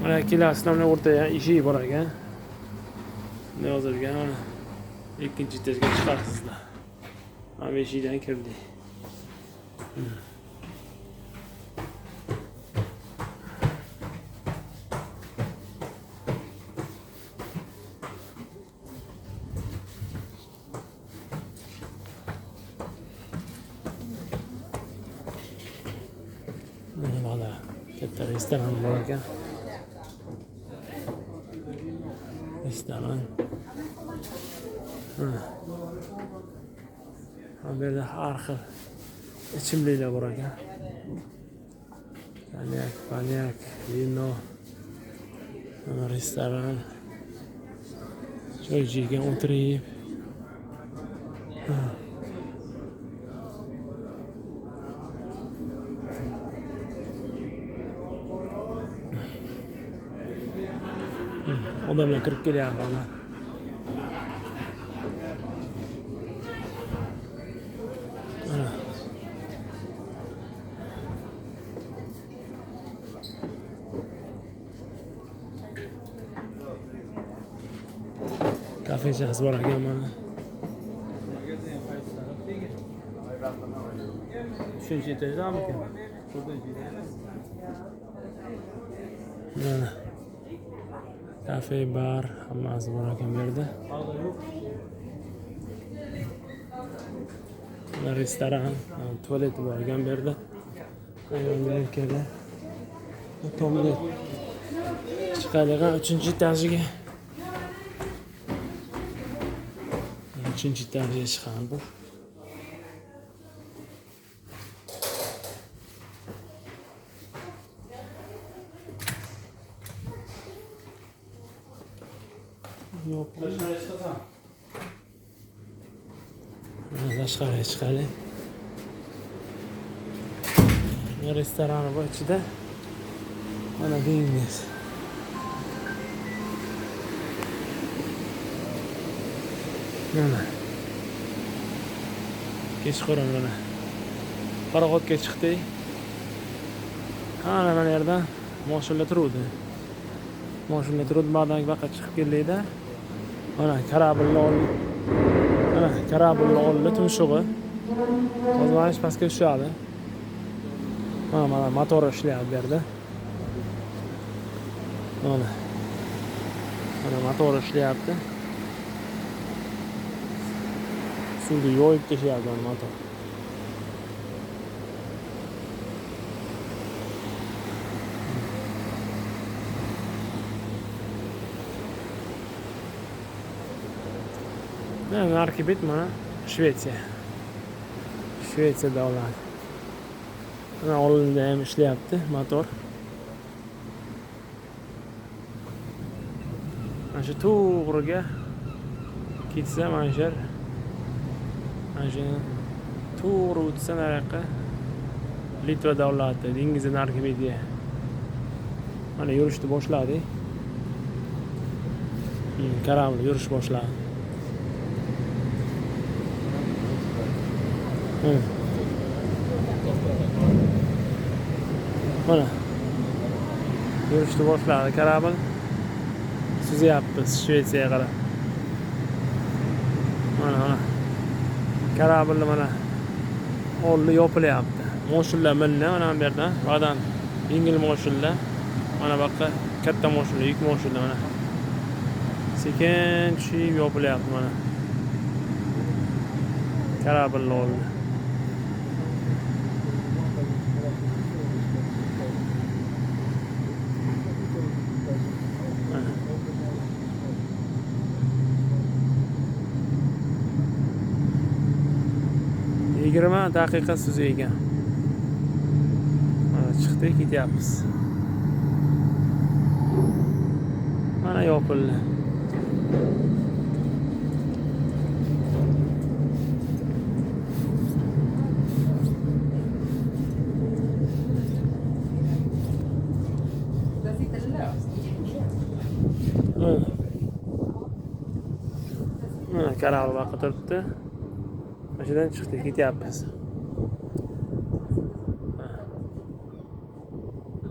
Mana kelasizlar, mana o'rtada eshik bor ekan. Bunday yozilgan, mana ikkinchi etajga chiqasizlar. Mana bu eshikdan kirdik. Mana katta restoran bor ekan. Restoran. Mana. Bu yerda har xil ichimliklar bor ekan. Konyak, konyak, vino. Mana restoran. Choy ichgan o'tirib. Odamlar kirib kelyapti mana. Mana. Kafechasi bor ekan mana. Uchinchi etajdamikan? Mana. Kafe, bar, hammasi bor ekan bu yerda. Mana restoran, tualet bor ekan bu yerda. Ayollar, erkaklar. Tomda chiqadigan uchinchi etajiga. Uchinchi etajiga chiqamiz. Yo'q. Mana tashqariga chiqaylik. Restorani bor ichida. Mana dengiz. Mana. Kechqurun mana. Paroxodga chiqdik. Ana mana yerdan mashinalar turuvdi. Mashinalar turuvdi, ba'dan baqa chiqib keldikda. Mana kорабльni oldi. Mana kорабльni oldi tumshug'i. Hozir mana shu pastga tushadi. Mana mana motor ishlayapti bu yerda. Mana. Mana motor ishlayapti. Suvni yoyib tashlayapti mana motor. Mana narigi bet mana Shvetsiya. Shvetsiya davlati. Mana oldinda ham ishlayapti motor. Mana shu to'g'riga ketsa mana shu yer. Mana shu to'g'ri o'tsa nariyoqqa Litva davlati, dengizni narigi betiga. Mana yurishni boshladik. Kорабль yurish boshladi. Mana yurishni boshladi kорабль. Suzyapmiz Shvetsiyaga qarab. Mana mana. Kорабльni mana oldi yopilyapti. Mashinalar minna mana bu yerdan. Ba'dan yengil mashinalar, mana bu yoqqa katta mashinalar, yuk mashinalar mana. Sekin tushib yopilyapti mana. Kорабльni oldi. Mana. 20 daqiqa suzib ekan. Mana chiqdik, ketyapmiz. Mana yopildi. Den sitter löst. Mana. Mana kорабль baqa turibdi. Mana shundan chiqdik, ketyapmiz.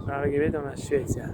Narigi bet mana Shvetsiya.